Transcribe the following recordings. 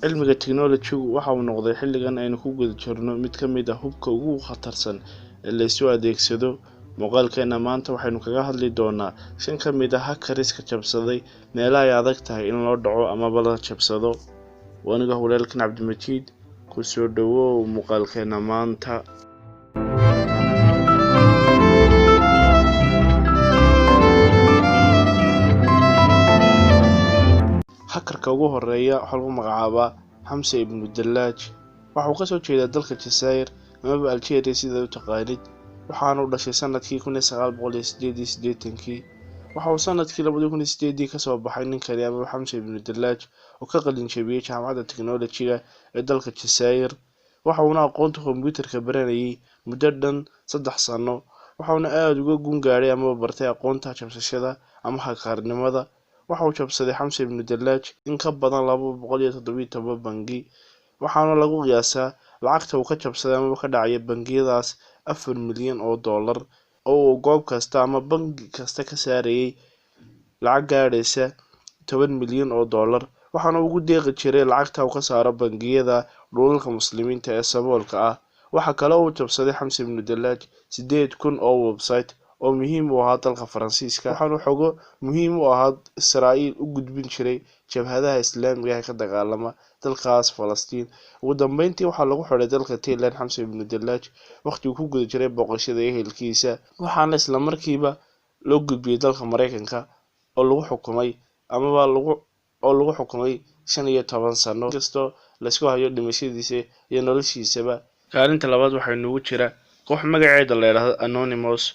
Cilmiga technology-gu waxa uu noqday xilligan aynu ku guda jirno mid ka mid ah hubka ugu khatarsan ee la isu adeegsado. Muuqaalkeena maanta waxaynu kaga hadli doonaa shan ka mid ah hackers-ka jabsaday meelaha ay adag tahay in loo dhaco amaba la jabsado. Aniga walaalkan Cabdimajiid, ku soo dhawow muuqaalkeena maanta. Hackerka ugu horeeya waxaa lagu magacaabaa Xamse ibnu Dallaaj. Waxa uu kasoo jeedaa dalka Jazaa'ir amaba Algeria sidaad u taqaanid, waxaana u dhashay sanadkii 1988-kii. Waxa uu sanadkii 2008-dii kasoo baxay ninkani amaba Xamse ibnu Dallaaj oo ka qalin jabiyey jaamacadda technology-ga ee dalka Jazaa'ir. Waxa uuna aqoonta kombiyuutarka baranayay muddo dhan 3 sano, waxauna aada uga gun gaadhay amaba bartay aqoonta jabsashada ama hakaarnimada. Waxa uu jabsaday Xamse ibnu Dallaaj in ka badan 217 bangi, waxaana lagu qiyaasaa lacagta uu ka jabsaday amaba ka dhacaya bangiyadaas 4 milyan oo dollar, oo uu goob kasta ama bangi kasta ka saarayay lacag gaadhaysa 10 milyan oo dollar. Waxaana ugu deeqi jiray lacagta uu ka saaro bangiyada dhulalka muslimiinta ee saboolka ah. Waxa kale oo uu jabsaday Xamse ibnu Dallaaj 8000 oo website oo muhiim u ahaa dalka Faransiiska, waxaana xogo muhiim u ahaa Israa'iil u gudbin jiray jabhadaha islaamiga ah ee ka dagaalama dalkaas Falastiin. Ugu dambeyntii waxaa lagu xidhay dalka Thailand Xamse ibnu Dallaaj waqti uu ku guda jiray booqashada ehelkiisa, waxaana isla markiiba loo gudbiyey dalka Mareykanka oo lagu xukumay amaba lagu oo lagu xukumay 15 sano, inkastoo laisku hayo dhimashadiisa iyo noloshiisaba. Kaalinta labaad waxaa inoogu jira koox magaceeda la yidhaahdo Anonymous.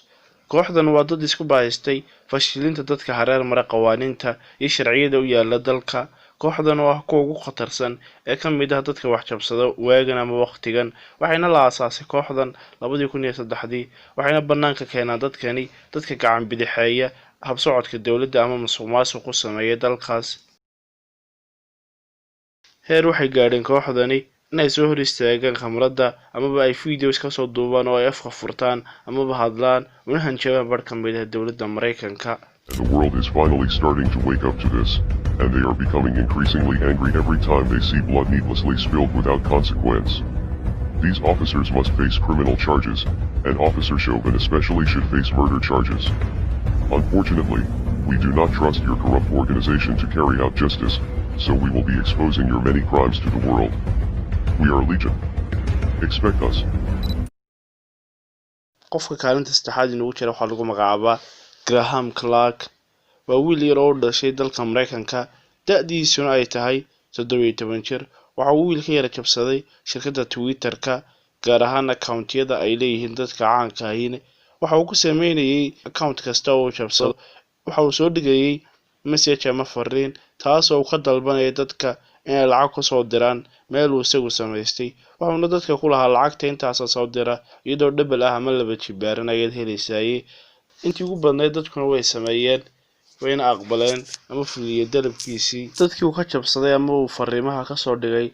Kooxdan waa dad isku bahaystay fashilinta dadka hareer mara qawaaniinta iyo sharciyada u yaala dalka. Kooxdan oo ah kuwa ugu khatarsan ee ka mid ah dadka wax jabsada waagan ama waqtigan, waxayna la aasaasay kooxdan 2003-dii, waxayna banaanka keenaan dadkani dadka gacan bidixeeya habsocodka dowladda ama musuqmaasuq ku sameeya dalkaas. Heer waxay gaadheen kooxdani inay soo hor istaagaan kamarada amaba ay videos kasoo duubaan oo ay afka furtaan amaba hadlaan una hanjabaan barh ka mid ah dowladda Mareykanka. And the world is finally starting to wake up to this, and they are becoming increasingly angry every time they see blood needlessly spilled without consequence. These officers must face criminal charges, and Officer Chauvin especially should face murder charges. Unfortunately, we do not trust your corrupt organization to carry out justice, so we will be exposing your many crimes to the world. We are Legion. Expect us. Qofka kaalinta saddexaad inoogu jira waxaa lagu magacaabaa Graham Clark. Waa wiil yar oo u dhashay dalka Mareykanka, da-diisuna ay tahay 17 jir. Waxa uu wiilka yara jabsaday shirkadda Twitter-ka, gaar ahaan account-yada ay leeyihiin dadka caanka ahin. Waxa uu ku sameynayay account kasta oo uu jabsado, waxa uu soo dhigayay message ama fariin taas oo uu ka dalbanaya dadka inay lacag kusoo diraan meel uu isagu samaystay. Wuxuuna dadka ku lahaa lacagta intaasa soo dira iyadoo double ah ama laba jibaaran ayaad helaysaye. Intii ugu badnayd dadkuna way sameeyeen, wayna aqbaleen ama fuliyey dalabkiisii. Dadkii uu ka jabsaday ama uu fariimaha kasoo dhigay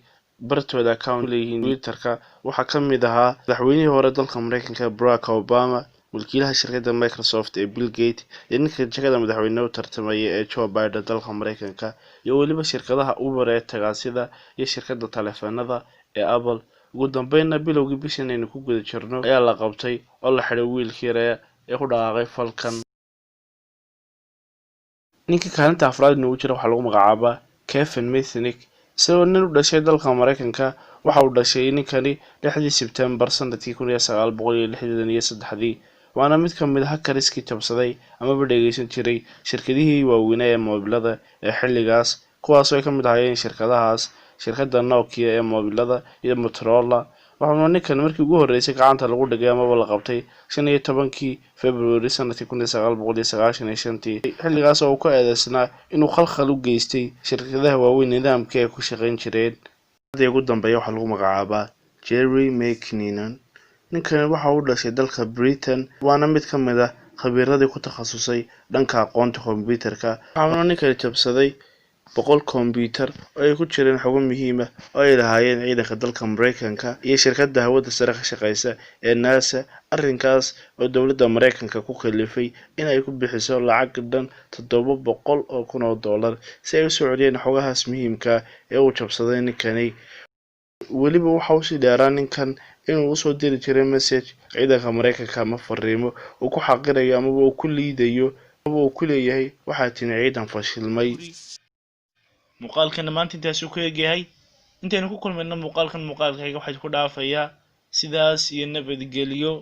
bartooda account leeyihiin Twitter-ka waxaa ka mid ahaa madaxweynihii hore dalka Mareykanka Barack Obama, mulkiilaha shirkadda Microsoft ee Bill Gates, iyo ninka jagada madaxweyne u tartamaya ee Joe Biden dalka Mareykanka, iyo weliba shirkadaha Uber ee tagaasida iyo shirkadda taleefanada ee Apple. Ugu dambeynna bilowgii bishan aynu ku guda jirno ayaa la qabtay oo la xidhay wiilkii yare ee ku dhaqaaqay falkan. Ninka kaalinta afraad inoogu jira waxaa lagu magacaabaa Kevin Mitnick. Isagoo nin u dhashay dalka Mareykanka, waxa uu dhashay ninkani 6-dii Sebtembar sanadkii 1963-dii, waana mid ka mid ah hackers-kii jabsaday amaba dhegeysan jiray shirkadihii waaweynaa ee moobilada ee xilligaas, kuwaasoo ay ka mid ahaayeen shirkadahaas shirkadda Nokia ee moobilada iyo Motorola. Waxauna ninkan markii ugu horreysay gacanta lagu dhigay amaba la qabtay 15-kii February sanadkii 1995-tii, xilligaas oo uu ka eedeysnaa inuu khalkhal u geystay shirkadaha waaweyn nidaamkii ay ku shaqayn jireen. Ugu dambeeya waxaa lagu magacaabaa Jerry McKinnon. Ninkani waxa uu dhashay dalka Britain, waana mid ka mid ah khabiiradii ku takhasusay dhanka aqoonta kombiyuutarka. Waxauna ninkani jabsaday 100 kombyuutar oo ay ku jireen xogo muhiim ah oo ay lahaayeen ciidanka dalka Mareykanka iyo shirkadda hawada sare ka shaqeysa ee NASA, arrinkaas oo dowladda Mareykanka ku kalifay in ay ku bixiso lacag dhan 700,000 oo dollar si ay usoo celiyeen xogahaas muhiimka ee uu jabsaday ninkani. Weliba waxa uu sii dheeraa ninkan inuu usoo diri jiray message ciidanka Mareykanka ama fariimo uu ku xaqirayo amaba uu ku liidayo amaba uu ku leeyahay waxaa tini ciidan fashilmay. Muuqaalkana maanta intaasuu ku egyahay. Intaynu ku kulmayno muuqaalkan muuqaalkayga, waxaa ku dhaafayaa sidaas iyo nabadgelyo.